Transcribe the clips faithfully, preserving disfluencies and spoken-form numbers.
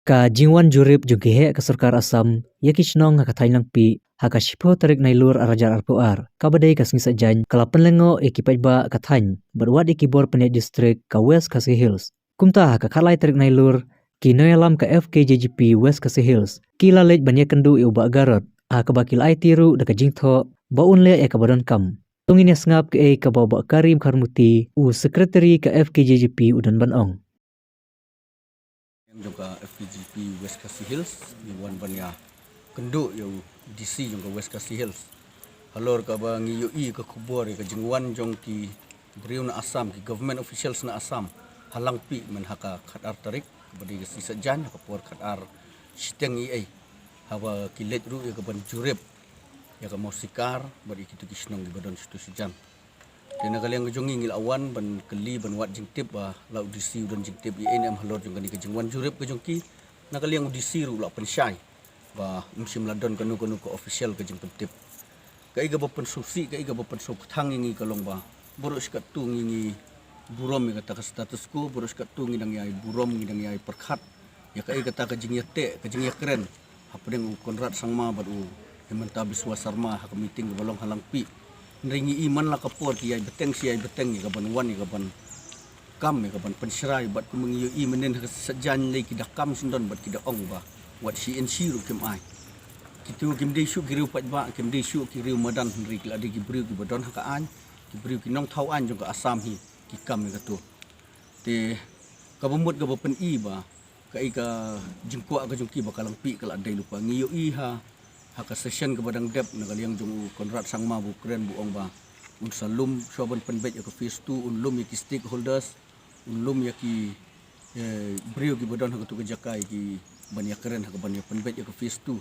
Ka jingwan jurip jong ki heh ka sorkar Assam ïa ki shnong ha ka thaiñ Langpih ha ka shiphew tarik Nailur arhajar arphew ar, kaba dei ka sngi Saitjaiñ, ka la pynlyngngoh ïa ki paidbah ka thaiñ bad wat ïa ki bor pynïaid district ka West Khasi Hills. Kumta ha ka khatlai tarik Nailur, ki nongïalam ka F K J G P West Khasi Hills ki la leit ban ïakynduh ïa u Bah Garod, ha kaba ki la aiti ruh da ka jingthoh ba un leh ïa kaba donkam. To ngin ïa sngap kaei kaba u Bah Karim Kharmuti, u Secretary ka F K J G P, u don ban ong. Jong ka F K J P West Khasi Hills, ngi wan ban ïakynduh ïa u D C jong ka West Khasi Hills halor kaba ngi ïohi ka khubor ïa ka jingwan jong ki briew na Assam, ki government officials na Assam, ha Langpih mynha ka khatar tarik, kaba dei ka sngi Saitjaiñ, ha ka por khatar shiteng eiei, haba ki leit ruh ïa kaban jurip ïa ka Mawsikar bad ïa kito ki shnong kiba don shato shajan. Te na ka liang ka jong ngi, ngi la wan ban kylli, ban wad jingtip ba la u D C u don jingtip eiei ne em halor jong kane ka jingwan jurip ka jong ki. Na ka liang u D C ruh u la pynshai ba um shym la don kano kano ka official ka jingpyntip. Kaei kaba pynsngewsih, kaei kaba pynsngewkthang ïa ngi ka long ba baroh shi katto ngi, ngi burom ïa kata ka status quo, baroh shi katto ngi dang ïai burom, ngi dang ïai pyrkhat ïa kaei kata ka jingïateh, ka jingïakren hapdeng u Conrad Sangma bad u Himanta Biswa Sarma ha ka meeting kaba long ha Langpih. Hynrei ngi i man la ka por ki ïai bteng shi ïai bteng ïa kaban wan, ïa kaban kam, ïa kaban pynshrai, bad kumba ngi ïohi mynnin ha ka Saitjaiñ lei ki da kam shisyndon bad ki da ong ba wat shi inshi ruh kim ai. Kito kim dei shuh ki riew paidbah, kim dei shuh ki riew madan, hynrei ki la dei ki briew kiba don ha ka aiñ, ki briew ki nongthaw aiñ jong ka Assam hi ki kam ïa kato. Te kaba mut kaba pyni ba kaei ka jingkwah ka jong ki ba ka Langpih ka la dei lypa. Ngi ïohi ha, ha ka session kaba dang dep, na ka liang jong u Conrad Sangma ba u kren, ba u ong ba un sa lum shuwa ban pynbeit ïa ka phase two, un lum ïa ki stakeholders, un lum ïa ki, eh, briew kiba don ha kato ka jaka, ïa kiban ïakren ha kaban ïa pynbeit ïa ka phase two.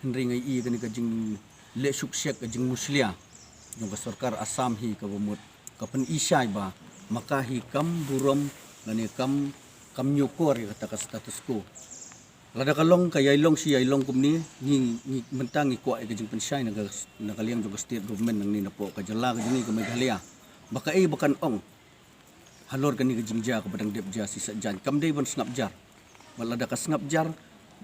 Hynrei nga i kane ka jingleh shukshek, ka jingmushlia jong ka sorkar Assam hi kaba mut ka pyni shai ba ma ka hi kam burom lane kam, kam ñiewkor ïa kata ka status quo. Lada ka long, ka ïai long shi ïai long kumne, ngi, ngi mynta ngi kwah ïa ka jingpynshai na ka, na ka liang jong ka state government nangne napoh ka jylla ka jong ngi ka Meghalaya, ba kaei ba kan ong halor kane ka jingjia kaba dang dep jia shi Saitjaiñ, kam dei ban sngap jar. Bad lada ka sngap jar,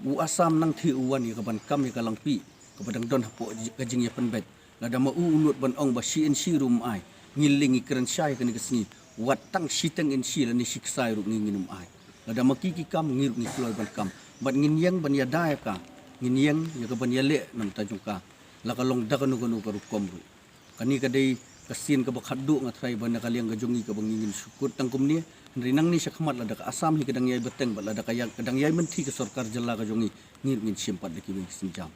u Assam nangta u wan ïa kaban kam ïa ka Langpih kaba dang don hapoh ka jingïapynbeit. Lada ma u u nud ban ong ba shi inshi ruh um ai, ngi lei ngi kren shai kane ka sngi, wat tang shiteng inshi lane shi ksai ruh ngi ngin ym ai. Lada ma ki ki kam, ngi ruh ngi kloi ban kam. Bad ngin ïeng ban ïada ïa ka, ngin ïeng ïa kaban ïaleh na bynta jong ka, la ka long da kano kano ka rukom ruh. Kane ka dei ka sien kaba khatduh, nga tharai ba na ka liang ka jong ngi kaba ngi ngin shu kut tang kumne. Hynrei nangne shakhmat lada ka Assam hi ka dang ïai bteng bad lada ka ïa, ka dang ïai mynthi ka sorkar jylla ka jong ngi, ngi ruh ngin shim pat da kiwei ki sienjam.